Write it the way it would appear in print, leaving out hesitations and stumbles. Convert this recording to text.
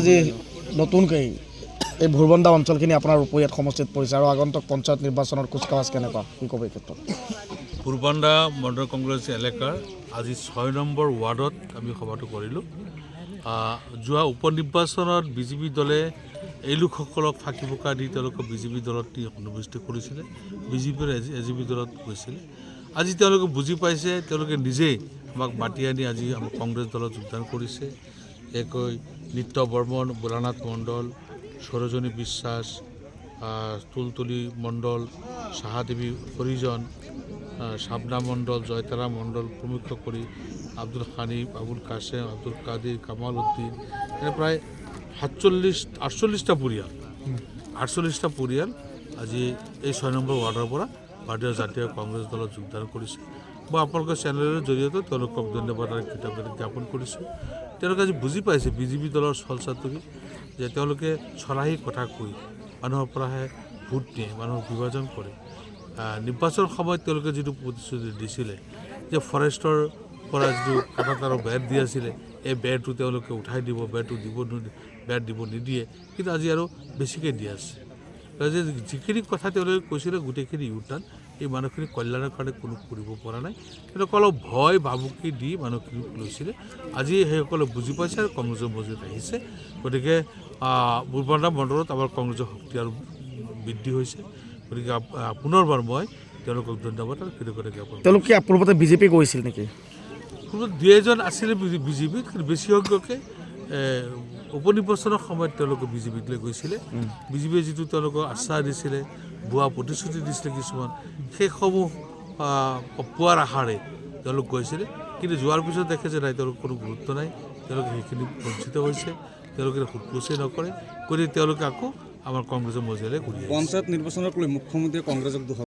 আজি নতুনকৈ এই ভুৰবন্ধা অঞ্চলখিনি আপোনাৰ ৰূপহীহাট সমষ্টিত পৰিছে আৰু আগন্তুক পঞ্চায়ত নিৰ্বাচনৰ কুচকাৱাজ কেনেকুৱা, কি ক'ব এই ক্ষেত্ৰত? ভুৰবন্ধা মণ্ডল কংগ্ৰেছ এলেকাৰ আজি 6 নম্বৰ ৱাৰ্ডত আমি সভাটো কৰিলোঁ। যোৱা উপ নিৰ্বাচনত বিজেপি দলে এই লোকসকলক ফাঁকি ফুকা দি তেওঁলোকক বিজেপি দলত নি সন্নিৱিষ্ট কৰিছিলে, বিজেপিৰ এ জি পি দলত গৈছিলে। আজি তেওঁলোকে বুজি পাইছে, তেওঁলোকে নিজেই আমাক মাতি আনি আজি আমাৰ কংগ্ৰেছ দলত যোগদান কৰিছে। বিশেষকৈ নিত্য বৰ্মন, ভোলানাথ মণ্ডল, সৰোজনী বিশ্বাস, তুলতুলি মণ্ডল, সাহাদেৱী হৰিজন, শাবনা মণ্ডল, জয়তাৰা মণ্ডল প্ৰমুখ কৰি আব্দুল হানিফ, আবুল কাশেম, আব্দুল কাদিৰ, কামাল উদ্দিন, এনে প্ৰায় 47 48টা পৰিয়াল, 48টা পৰিয়াল আজি এই 6 নম্বৰ ৱাৰ্ডৰ পৰা ভাৰতীয় জাতীয় কংগ্ৰেছ দলত যোগদান কৰিছে। মই আপোনালোকৰ চেনেলৰ জৰিয়তে তেওঁলোকক ধন্যবাদ আৰু কৃতজ্ঞতা জ্ঞাপন কৰিছোঁ। তেওঁলোকে আজি বুজি পাইছে বিজেপি দলৰ চল চাতুৰি, যে তেওঁলোকে চলাহী কথা কৈ মানুহৰ পৰাহে ভোট নিয়ে, মানুহক বিভাজন কৰে। নিৰ্বাচনৰ সময়ত তেওঁলোকে যিটো প্ৰতিশ্ৰুতি দিছিলে যে ফৰেষ্টৰ পৰা যিটো কাঁটাতাৰৰ বেৰ দি আছিলে, এই বেৰটো তেওঁলোকে উঠাই দিব, বেৰটো দিব, বেৰ দিব নিদিয়ে। কিন্তু আজি আৰু বেছিকৈ দি আছে। যে যিখিনি কথা তেওঁলোকে কৈছিলে, গোটেইখিনি ইউটাৰ্ণ। এই মানুহখিনি কল্যাণৰ কাৰণে কোনো কৰিব পৰা নাই। তেওঁলোকে অলপ ভয় ভাবুকি দি মানুহখিনিক লৈছিলে। আজি সেইসকলে বুজি পাইছে আৰু কংগ্ৰেছৰ মজিয়াত আহিছে। গতিকে ভুৰবন্ধা মণ্ডলত আমাৰ কংগ্ৰেছৰ শক্তি আৰু বৃদ্ধি হৈছে। গতিকে পুনৰবাৰ মই তেওঁলোকক ধন্যবাদ আৰু কৃতজ্ঞতা জ্ঞাপন কৰিছোঁ। তেওঁলোক কি পূৰ্বতে বিজেপি গৈছিল নেকি? পূৰ্বত দুই এজন আছিলে বিজেপিত, কিন্তু বেছি সংখ্যকে উপ নিৰ্বাচনৰ সময়ত তেওঁলোকে বিজেপিলৈ গৈছিলে। বিজেপিয়ে যিটো তেওঁলোকক আশ্বাস দিছিলে, ভুৱা প্ৰতিশ্ৰুতি দিছিলে কিছুমান, সেইসমূহ পোৱাৰ আশাৰে তেওঁলোক গৈছিলে। কিন্তু যোৱাৰ পিছত দেখে যে নাই, তেওঁলোকৰ কোনো গুৰুত্ব নাই, তেওঁলোকে সেইখিনি বঞ্চিত হৈছে, তেওঁলোকে সোধ পোছেই নকৰে। গতিকে তেওঁলোকে আকৌ আমাৰ কংগ্ৰেছৰ মজিয়ালৈ ঘূৰি আহিছে। পঞ্চায়ত নিৰ্বাচনক লৈ মুখ্যমন্ত্ৰীয়ে কংগ্ৰেছক দোষাৰোপ